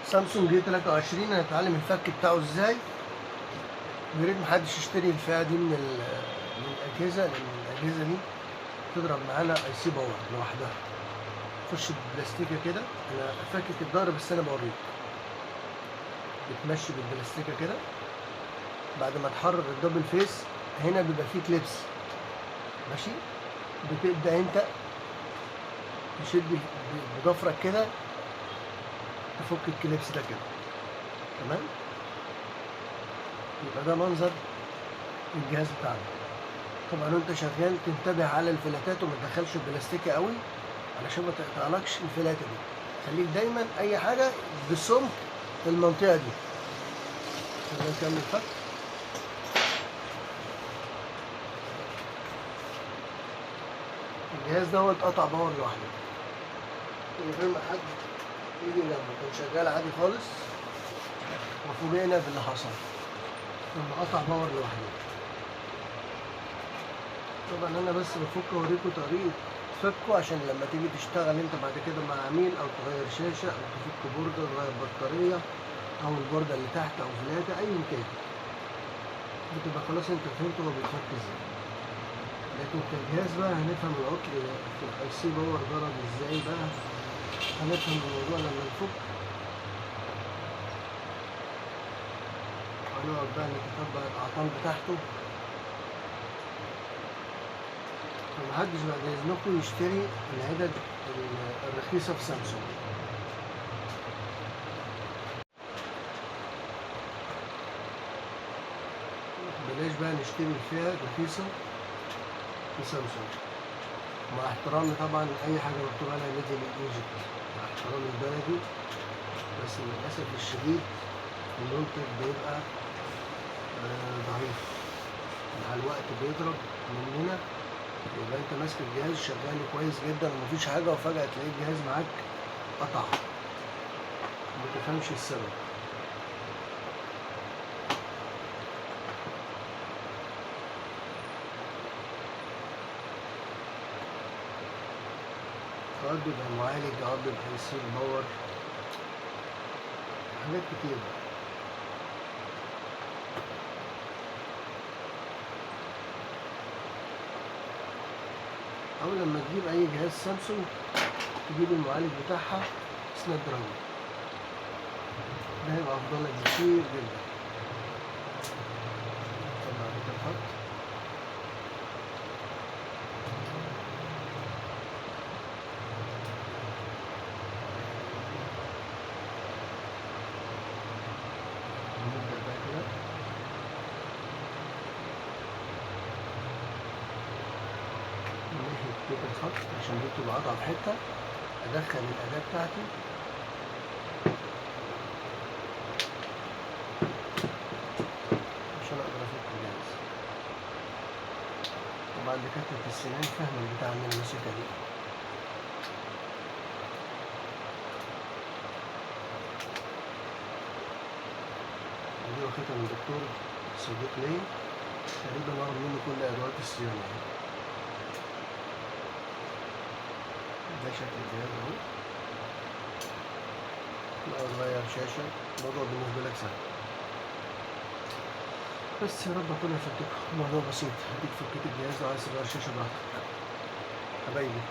سامسونج جي 23 هنتعلم الفك بتاعه ازاي. ويا ريت محدش يشتري الفئة دي من الاجهزة، لان الاجهزة دي تضرب معانا IC power لوحدها. خش ببلاستيكه كده، انا فاكك الظهر بس انا بوريك. بتمشي بالبلاستيكه كده بعد ما تحرر ال double face. هنا بيبقى فيه clips، ماشي. بتبدا انت تشد بضفرك كده، تفك ال clips ده كده، تمام. يبقى ده منظر الجهاز بتاعنا. طبعا وانت شغال تنتبه على الفلاتات وما تدخلش البلاستيكه قوي علشان ما تقطعلكش الفلاته دي. خليك دايما اي حاجة بسمك المنطقة دي. خلينا نكمل فك. الجهاز ده اتقطع power لوحده من غير ما حد يجي جنبه، كان شغال عادي خالص وفوجئنا باللي حصل لما قطع power لوحده. طبعا انا بس بفك اوريكم طريقه فكه عشان لما تيجي تشتغل انت بعد كده مع عميل، او تغير شاشة، او تفك بورده، تغير بطارية، او البورده اللي تحت، او فلاته، ايا كان، بتبقى خلاص انت فهمت هو بيتفك ازاي. لكن كجهاز بقى هنفهم العطل في ال IC power ضرب ازاي بقى، هنفهم الموضوع لما نفك. هنقعد بقى نتتبع الاعطال بتاعته. فمحدش بعد اذنكم يشتري العدد الرخيصة في سامسونج. بلاش بقى نشتري الفئة الرخيصة في سامسونج، مع احترامي طبعا لاي حاجة مكتوب عليها made in Egypt، مع احترامي البلدي، بس للاسف الشديد المنتج بيبقى ضعيف مع الوقت، بيضرب مننا. يبقى انت ماسك الجهاز شغال كويس جدا ومفيش حاجة، وفجاة تلاقي الجهاز معاك قطع وما تفهمش السبب. اوقات بيبقى معالج، اوقات بيبقى IC power، حاجات كتير بقى. او لما تجيب اي جهاز سامسونج تجيب المعالج بتاعها Snapdragon، ده هيبقى افضل لك بكتير جدا. طلع بيت الخط. نبدأ بقى كده. من ناحية بيت الخط عشان دي بتبقى أضعف حتة. أدخل الأداة بتاعتي عشان أقدر أفك الجهاز. طبعا دكاترة السنان فاهمة البتاع اللي أنا ماسكها دي. دي واخدها من دكتور صديق ليا، تقريبا واخد منه كل أدوات الصيانة يعني. ده شكل الجهاز اهو. لو تغير شاشة الموضوع بالنسبة لك سهل. بس يا رب أكون أفدتكم، الموضوع بسيط. هديك فكيت الجهاز، لو عايز تغير شاشة براحتك حبايبي.